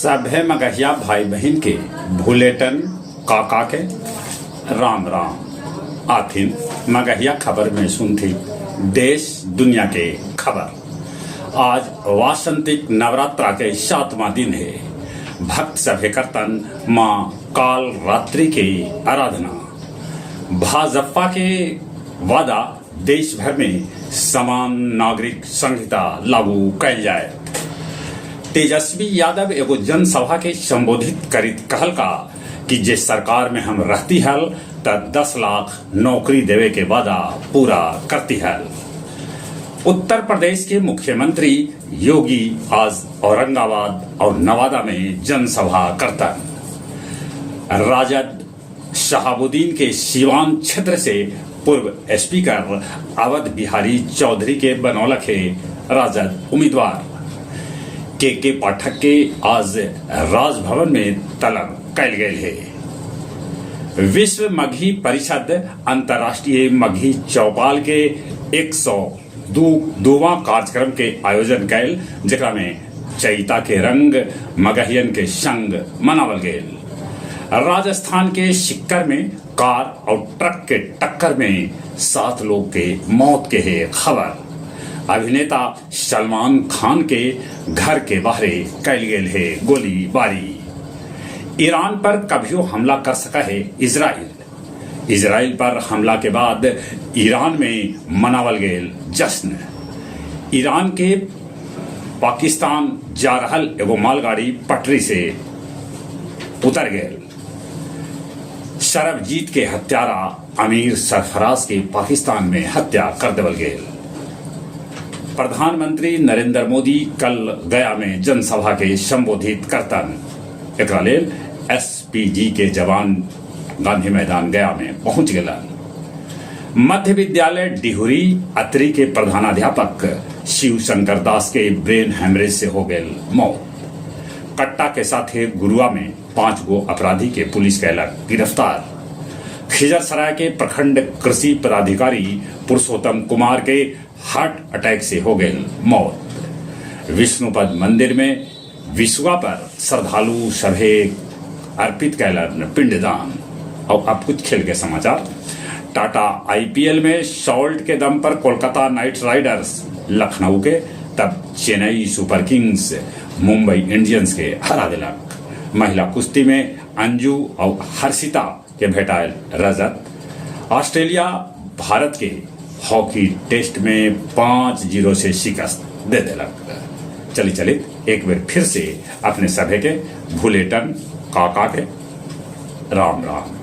सभे मगहिया भाई बहिन के भुलेटन काका के राम राम। आथिन मगहिया खबर में सुनथी देश दुनिया के खबर। आज वासंतिक नवरात्रा के सातवां दिन है। भक्त सभे करतन माँ काल रात्रि के आराधना। भाजपा के वादा देश भर में समान नागरिक संहिता लागू कैल जाए। तेजस्वी यादव एगो जनसभा के संबोधित करित कहलका कि जे सरकार में हम रहती हल त 10 लाख नौकरी देवे के वादा पूरा करती हल। उत्तर प्रदेश के मुख्यमंत्री योगी आज औरंगाबाद और नवादा में जनसभा करतन। राजद शहाबुद्दीन के सीवान क्षेत्र से पूर्व स्पीकर अवध बिहारी चौधरी के बनौलक है राजद उम्मीदवार। के पाठक के आज राजभवन में तलब कैल गेल है। विश्व मगही परिषद अंतर्राष्ट्रीय मगही चौपाल के 102वां कार्यक्रम के आयोजन कैल, जेकरा में चैता के रंग मगहियन के संग मनावल गेल। राजस्थान के सिक्कर में कार और ट्रक के टक्कर में 7 लोग के मौत के है खबर। अभिनेता सलमान खान के घर के बाहरे कैल गेल है गोलीबारी। ईरान पर कभियो हमला कर सका है इजराइल। इजराइल पर हमला के बाद ईरान में मनावल गेल जश्न। ईरान के पाकिस्तान जा रहल एगो मालगाड़ी पटरी से उतर गेल। सरबजीत के हत्यारा अमीर सरफराज के पाकिस्तान में हत्या कर देवल गेल। प्रधानमंत्री नरेंद्र मोदी कल गया में जनसभा के संबोधित करतन। एकरा लेल एसपीजी के जवान गांधी मैदान गया में पहुंच गेलन। मध्य विद्यालय डिहुरी अत्री के प्रधानाध्यापक शिव शंकर दास के ब्रेन हैमरेज से हो गेल मौत। कट्टा के साथे गुरुआ में 5 गो अपराधी के पुलिस कैलक गिरफ्तार। खिजरसराय के प्रखंड कृषि पदाधिकारी पुरुषोत्तम कुमार के हार्ट अटैक से हो गई मौत। विष्णुपद मंदिर में विसुआ पर श्रद्धालु सभे अर्पित कैलन पिंडदान। और अब कुछ खेल के समाचार। टाटा आईपीएल में शॉल्ट के दम पर कोलकाता नाइट राइडर्स लखनऊ के, तब Chennai super Kings Mumbai Indians के हरा दिलक। महिला कुश्ती में अंजू और हर्षिता के भेटायल रजत। ऑस्ट्रेलिया भारत के हॉकी टेस्ट में 5-0 से शिकस्त दे दिलक। चली चली एक बार फिर से अपने सभे के भुलेटन काका के राम राम।